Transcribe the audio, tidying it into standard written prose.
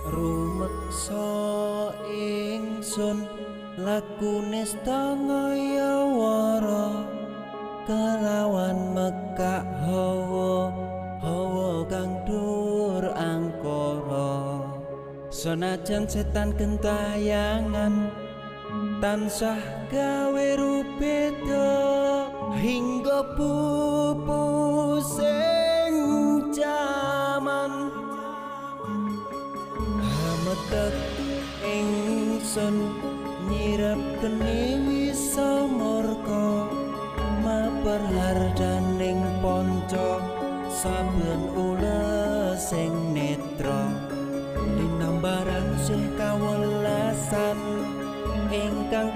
Rumeksa ingsun lakune setengah wara kelawan mekak hawa hawa kang dhuwur angkara. Senajan setan gentayangan tansah gawe rubeda hingga pupus ing jaman. Hametek ingsun nyirep geni wisa murka maper hardaning ponco saben ules sing netra linambaran sih kawelasan ingkang